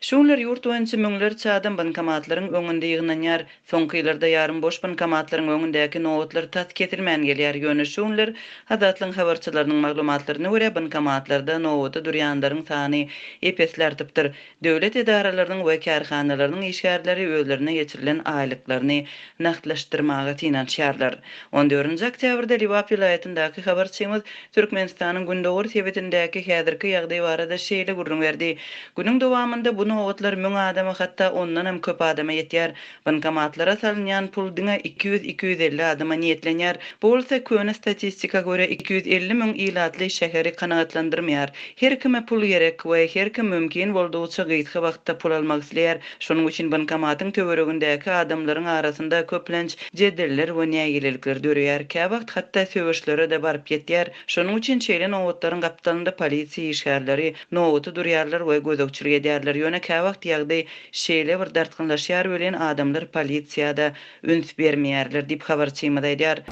Şu günler ýurt boýunça müňlerçe adam bankomatlaryň öňünde ýygnanýar. Soňky ýyllarda ýarym boş bankomatlaryň öňündäki nobatlar tas kesilmän gelýär. Ýöne şu günler Azatlygyň habarçylarynyň maglumatlaryna görä, bankomatlarda nobata durýanlaryň sany ep-esli artypdyr. Döwlet edaralarynyň we kärhanalarynyň işgärleri özlerine geçirilen aýlyklaryny nagtlaşdyrmaga synanyşýarlar. On dördünji oktýabrda Lebap welaýatyndaky habarçymyz Türkmenistanyň gündogar sebitindäki häzirki ýagdaý barada şeýle gürrüň berdi, Günüň dowamynda bu nobatlar müň adama, hatda ondanam köp adama ýetýär. Bankomatlara salynýan pul diňe 200, 250 adama niýetlenýär. Bu bolsa köne statistika görä 250 müň ilatly şäheri kanagatlandyrmaýar. Her kime pul gerek we her kim mümkin boldugyça gysga wagtda pul almak isleýär. Şonuň üçin bankomatyň töweregindäki adamlaryň arasynda köplenç jedeller we nägilelikler döreýär, käwagt hatda söweşlere-de baryp ýetýär. Şonuň üçin şeýle nobatlaryň gapdalynda polisiýa işgärleri nobata durýarlar we gözegçilik edýärler. Ýöne käwagt ýagdaý şeýle bir dartgynlaşýar welin, adamlar polisiýa-da üns bermeýärler diýip, habarçymyz aýdýar.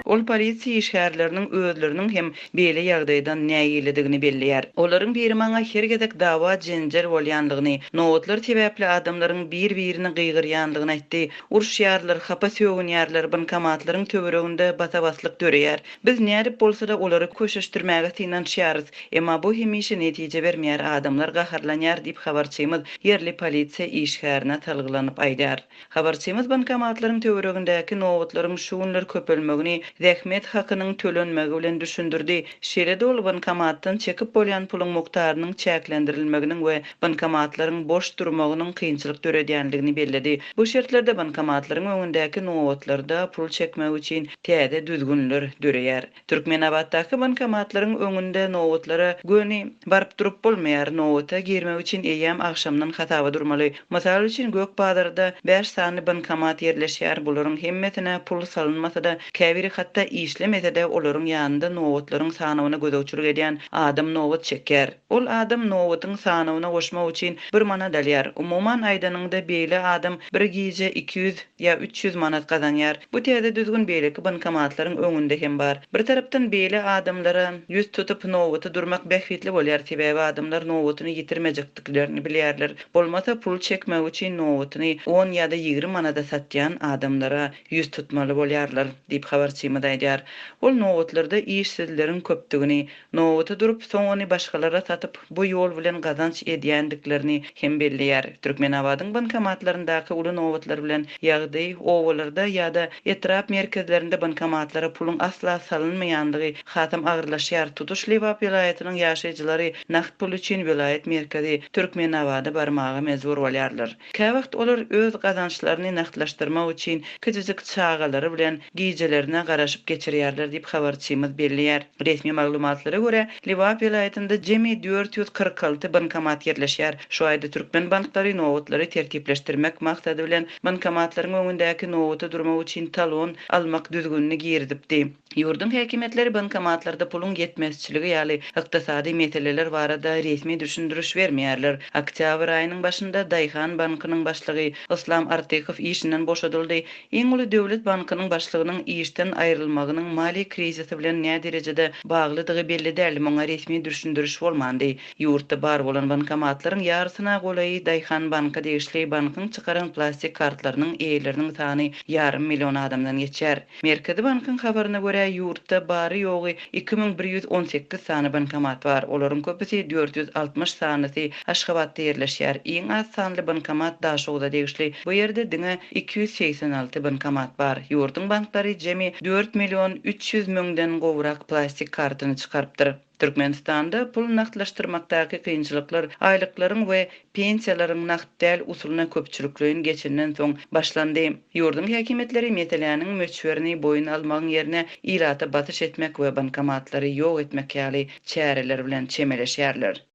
Ol polisiýa işgärleriniň özleriniň hem beýle ýagdaýdan nägiledigini belleýär. Olaryň biri maňa her gezek dawa-jenjel bolýanlygyny, nobatlar sebäpli adamlaryň bir-birine gygyrýanlygyny aýtdy. Uruşýarlar, hapa sögünýärler, bankomatlaryň töwereginde basa-baslyk döreýär. Biz nädip bolsa-da olary köşeşdirmäge synanyşýarys. Emma bu hemişe netije bermeýär, adamlar gaharlanýar diýip, habarçymyz ýerli polisiýa işgärine salgylanyp aýdýar. Habarçymyz bankomatlaryň töweregindäki nobatlaryň şu günler köpelmegini zähmet hakynyň tölenmegi bilen düşündirdi. Şeýle-de ol bankomatdan çekip bolýan puluň mukdarynyň çäklendirilmeginiň we bankomatlaryň boş durmagynyň kynçylyk döredýändigini belledi. Bu şertlerde bankomatlaryň öňündäki nobatlarda pul çekmek üçin täze düzgünler döreýär. Türkmenabatdaky bankomatlaryň öňünde nobatlara göni baryp durup bolmaýar, nobata girmek üçin eýýäm agşamdan hasaba durmaly. Mysal üçin, Gök bazarda bäş sany bankomat ýerleşýär, bularyň hemmesine pul salynmasa-da, käbiri hatda işlemese-de, olaryň ýanynda nobatlaryň sanawyna gözegçilik edýän adam nobat çekýär. Ol adam nobatyň sanawyna goşmak üçin bir manat alýar. Umuman aýdanyňda, beýle adam bir gije 200 ýa 300 manat gazanýar. Bu täze düzgün beýleki bankomatlaryň öňünde hem bar. Bir tarapdan beýle adamlara ýüz tutup nobata durmak bähbitli bolýar, sebäbi adamlar nobatyny ýitirmejekdiklerini bilýärler. Bolmasa pul çekmek üçin nobatyny on ýa-da 20 manada satýan adamlara ýüz tutmaly bolýarlar, diýip habarçymyz aýdýar. Ol nobatlarda işsizleriň köpdügini, Nobata durup, soň ony başgalara satyp, bu ýol bilen gazanç edýändiklerini hem belleýär. Türkmenabadyň bankomatlaryndaky uly nobatlar bilen ýagdaý obalarda ýa-da etrap merkezlerinde bankomatlara puluň asla salynmaýanlygy hasam agyrlaşýar. Tutuş Lebap welaýatynyň ýaşaýjylary nagt pul üçin welaýat merkezi Türkmenabada barmaga mejbur bolýarlar. Käwagt olar öz gazançlaryny nagtlaşdyrmak üçin kiçijik çagalary bilen gijelerine garaşyp geçirýärler diýip, habarçymyz belleýär. Resmi maglumatlara görä, Lebap welaýatynda jemi 446 bankomat ýerleşýär. Şu aýda türkmen banklary nobatlary tertipleşdirmek maksady bilen bankomatlaryň öňündäki nobata durmak üçin talon almak düzgünini girizipdi. Ýurduň häkimiýetleri bankomatlarda puluň ýetmezçiligi ýaly ykdysady meseleler barada resmi düşündiriş bermeýärler. Oktýabr aýynyň başynda Daýhan bankynyň başlygy Yslam Artykow işinden boşadyldy. Iň uly döwlet bankynyň başlygynyň işden aýrylmagynyň maliýe krizisi bilen näderejede baglydygy belli däl, muňa resmi düşündiriş bolmandy. Ýurtda bar bolan bankomatlaryň ýarysyna golaýy Daýhan banka degişli bankyň çykaran plastik kartlarynyň eýeleriniň sany ýarym million adamdan geçýär. Merkezi bankyň habaryna görä, ýurtda bary-ýogy 2118 sany bankomat bar. Olaryň köpüsi, 460 sanysy Aşgabatda ýerleşýär. Iň az sanly bankomat Daşoguza degişli. Bu ýerde diňe 286 bankomat bar. Ýurduň banklary jemi dört million 300 müňden gowrak plastik kartyny çykarypdyr. Türkmenistanda pul nagtlaşdyrmakdaky kynçylyklar aýlyklaryň we pensiýalaryň nagt däl usulyna köpçülikleýin geçenden soň başlandy. Ýurduň häkimiýetleri meseläniň möçberini boýun almagyň ýerine ilata basyş etmek we bankomatlary ýok etmek ýaly çäreler bilen çemeleşýärler.